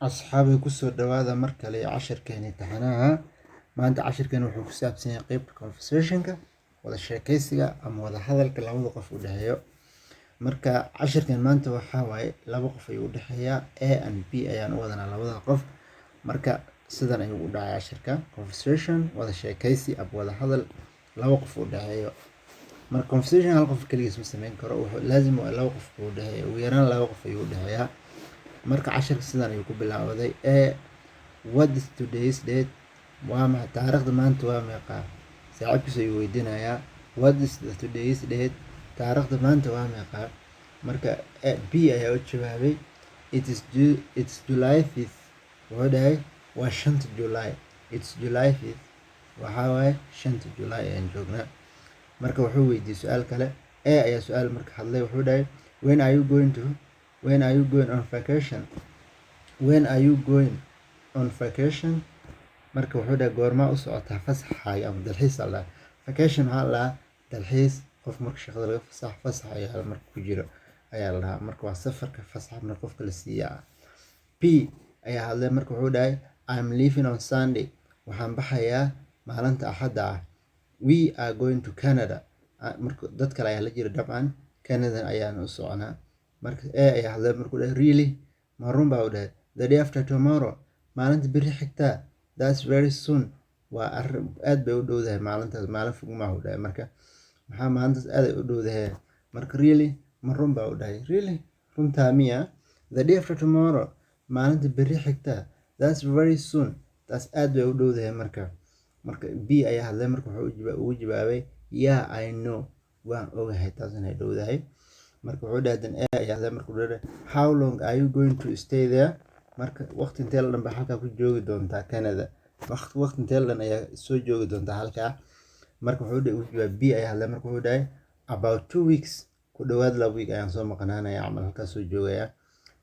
Asxaabay, kusoo dhawaada mar kale cashirkeeni taxanaha. Maanta cashirkeeni wuxuu ku saabsan yahay qeybta conversationka, wada sheekeysiga ama wada hadalka labada qof u dhexeeyo. Marka cashirkan maanta waxaa waaye laba qof ayuu u dhexeeyaa, A and B ayaan u wadanaa labada qof. Marka sidan ayuu u dhacay cashirka: conversation, wada sheekeysi ama wada hadal laba qof u dhexeeyo. Marka conversation hal qof kaligiis ma sameyn karo, wuxuu laazim waa laba qof buu u dhexeeya, ugu yaraan laba qof ayuu u dhexeeyaa. Marka cashirka sidan ayuu ku bilowday: A, "What is today's date?" Waa maxay taariikhda maanta, waa meeqaa? Saaxiibkiis ayuu weydiinayaa. "What is the today's date?" Taariikhda maanta waa meeqaa? Marka B ayaa u jawaabay, "It's July 5th." Wuxuu dhahay waa 5ta July. "It's July 5th." Waxaa waaye 5ta July ayaan joognaa. Marka wuxuu weydiiyey su-aal kale. A ayaa su-aal marka hadlay, wuxuu dhahay, When are you going on vacation? When are you going on vacation?" Marka wuxuu dhahay, goormaa u socotaa fasaxaaga ama dalxiis aa la dhahaa. Vacation waxaa la dhahaa dalxiis. Qof marka shaqada laga fasax, fasax ayaa marka ku jiro ayaa la dhahaa. Marka waa safarka fasax marka qofka la siiyaa. B ayaa hadlay, marka wuxuu dhahay, "I'm leaving on Sunday." Waxaan baxayaa maalinta Axadda ah. "We are going to Canada." Marka dad kale ayaa la jira dabcan, Canada ayaan u soconaa. Marka A ayaa hadlay, markuu dhahay, "Really?" Ma run baa u dhahay? "The day after tomorrow?" Maalinta berri xigtaa? "That's very soon." Waa arrin aad bay u dhowdahay maalintaas, maalin fog maaha u dhahay. Marka maxaa maalintaas aad ay u dhowdahay? Marka "Really?" Ma run baa u dhahay? "Really?" Runtaa miya? "The day after tomorrow?" Maalinta berri xigtaa? "That's very soon." Taas aad bay u dhowdahay. Marka B ayaa hadlay, marka wuxuu ugu jawaabay, "Yeah, I know." Waan ogahay taas inay dhowdahay. Marka wuxuu dhahay dan A ayaa hadlay, marka wuxuu dhahay, "How long are you going to stay there?" Marka waqti intee la dhan baa halkaa ku joogi doontaa Canada? Waqti intee la dhan ayaa soo joogi doontaa halkaa? Marka wuxuu dhahay, B ayaa hadlay, marka wuxuu dhahay, "About 2 weeks." Ku dhawaad 2 week ayaan soo maqnaanaya camal, halkaas soo joogaya.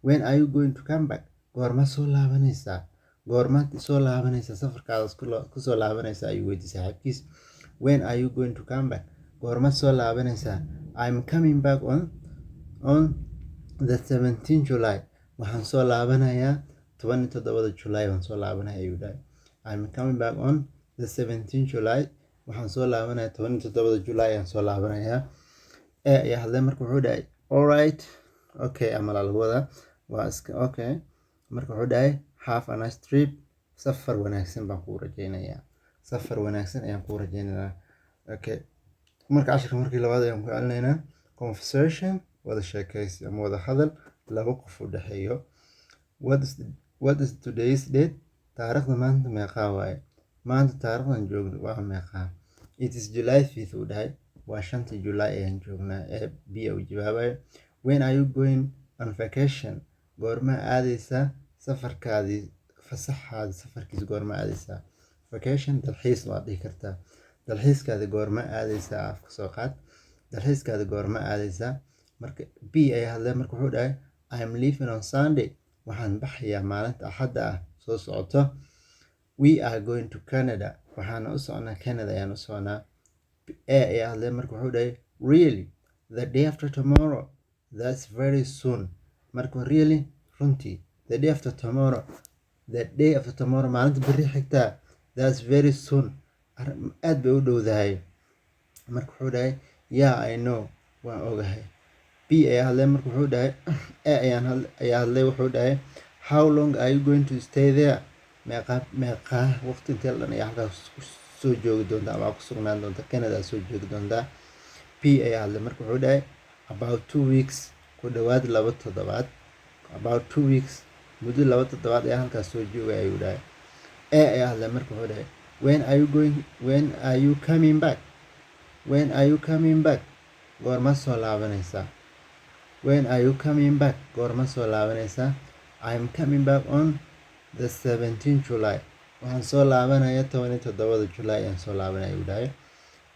"When are you going to come back?" Goorma soo laabanaysaa? Goorma soo laabanaysaa, safarkaada kusoo laabanaysaa ayuu weydiiyey saaxiibkiis. "When are you going to come back?" Goorma soo laabanaysaa? "I'm coming back on the 17 July." Waxaan soo laabanayaa 17da July baan soo laabanaya ayuu dhahay. "I'm coming back on the 17 July." Waxaan soo laabanayaa 17da July ayaan soo laabanayaa. A ayaa hadlay, marka wuxuu dhahay, "Alright." Okay amalaa lagu wadaa, waa iska okay. Marka wuxuu dhahay, "Have a nice trip." Safar wanaagsan baan kuu rajaynayaa, safar wanaagsan ayaan kuu rajaynayaa. Okay, marka cashirka markii labaad ayaan ku celinaynaa: conversation, wada sheekaysi ama wada hadal laba qof u dhexeeyo. What is today's date? Taariikhda maanta meeqaa waaye? Maanta taariikhdan joogno waa meeqaa? "It is July 5th," uu dhahay. Waa 5tii July ayaan joognaa. Ee B uu jawaabayo. "When are you going on vacation?" Goorma aadaysaa safarkaadii, fasaxaadi, safarkiis goorma aadaysaa? Vacation dalxiis waad dhihi kartaa. Dalxiiskaadi goorma aadaysaa? Afka soo qaad, dalxiiskaadi goorma aadaysaa? Marka B ayaa hadlay, marka wuxuu dhahay, "I am leaving on Sunday." Waxaan baxayaa maalinta Axadda ah soo socoto. "We are going to Canada." Waxaana u soconaa Canada ayaan u soconaa. A ayaa hadlay, marka wuxuu dhahay, "Really? The day after tomorrow? That's very soon." Marka "Really?" Runtii? "The day after tomorrow?" The day after tomorrow, maalinta berri xigtaa? "That's very soon." Aad bay u dhowdahay. Marka wuxuu dhahay, "Yeah, I know." Waan ogahay. B ayaa hadlay, marka wuxuu dhahay, A ayaa hadlay, wuxuu dhahay, "How long are you going to stay there?" Meeqa waqti intee la dhan ayaa halkaas soo joogi doontaa ama ku sugnaan doonta, Canada soo joogi doontaa? B ayaa hadlay, marka wuxuu dhahay, "About 2 weeks." Ku dhawaad 2 toddobaad. "About 2 weeks." Muddo 2 toddobaad ayaa halkaas soo joogay ayuu dhahay. A ayaa hadlay, marka wuxuu dhahay, When are you coming back? When are you coming back?" Goorma soo laabanaysaa? "When are you coming back?" Goorma soo laabanaysaa? "I'm coming back on the 17 July." Waxaan soo laabanaya 17da July ayaan soo laabanaya ayuu dhahay.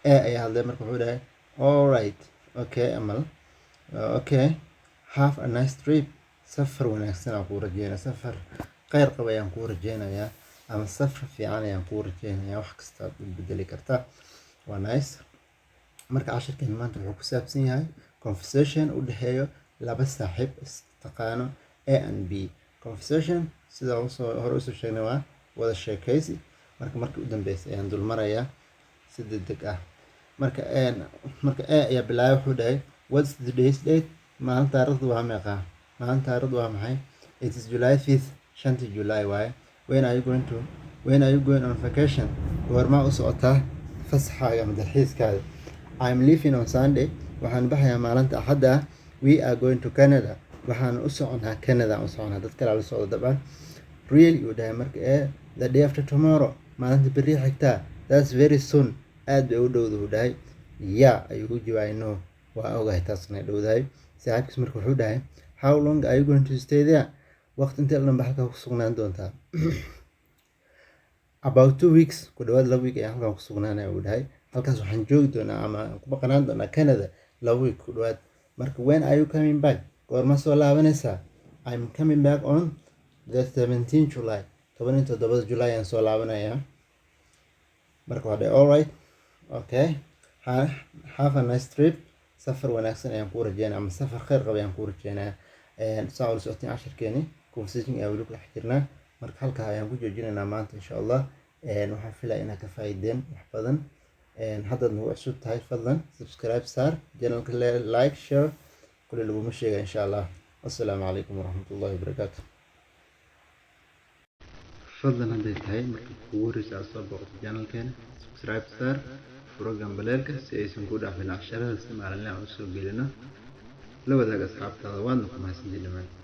A ayaa hadlay, marka wuxuu dhahay, "All right." Okay amal, okay. "Have a nice trip." Safar wanaagsan aan kuu rajeynaya, safar kheyr qaba ayaan kuu rajeynayaa ama safar fiican ayaan kuu rajeynayaa, wax kasta aad u bedeli kartaa, waa nice. Marka cashirkan maanta wuxuu ku saabsan yahay conversation u dhexeeyo laba saaxiib is taqaano, A and B. Conversation, sida usoo hore usoo sheegnay, waa wada sheekaysi. Marka markii u dambeysay ayaan dul marayaa si degdeg ah. Marka A ayaa bilaabay. Wuxuu dhahay, "What's today's date?" Maalin taariikhdu waa meeqaa? Maalin taariikhdu waa maxay? "It is July 5th." 5-tii July waaye. When are you going on vacation? Goormaa u socotaa fasaxaaga ama dalxiiskaada? "I'm leaving on Sunday." Waxaan baxayaa maalinta Axadda ah. "We are going to Canada." Waxaan u soconaa Canada, u soconaa. Dad kale la socdo dabcan. "Really?" uu dhahay. Marka "The day after tomorrow." Maalinta berri xigtaa. "That's very soon." Aad bay u dhowda, uu dhahay. "Yeah," ayuu ku jawaabay. "No, waa ogahay taasna dhowdahay. Saaxiibkiis marka wuxuu dhahay, "How long are you going to stay there?" Waqti intee dhan ba halkaa ku sugnaan doontaa? "About 2 weeks." Ku dhawaad 2 week ayaan halkan ku sugnaanaya, uu dhahay. Halkaas waxaan joogi doonaa ama ku maqnaan doonaa Canada 2 week ku dhawaad. Marka, "When are you coming back?" Goorma soo laabanaysaa? "I'm coming back on the 17 July." 17-da July ayaan soo laabanayaa. Marka waa dhahay, "All right, okay, have a nice trip." Safar wanaagsan ayaan kuu rajeynaya ama safar khayr qaba ayaan kuu rajeynaya. Saa ula socotiin, casharkeeni conversation ayaa weli ku dhex jirnaa. Marka halkaa ayaan ku joojinaynaa maanta, insha Allah. Waxaan filaya inaad ka faa'iideen wax badan. Haddaad nagu cusub tahay, fadlan subscribe saar channelka, like, share, kule laguma sheega, insha Allah. Assalaamu calaykum waraxmatullahi wabarakaatu. Fadlan hadday tahay markii kugu horreysa aad soo booqato channelkeena, subscribe saar, furo gambaleelka si aysan ku dhaafin casharada si maalinle aan usoo gelino. La wadaag asxaabtaada. Waadna ku mahadsantihiin dhammaantiin.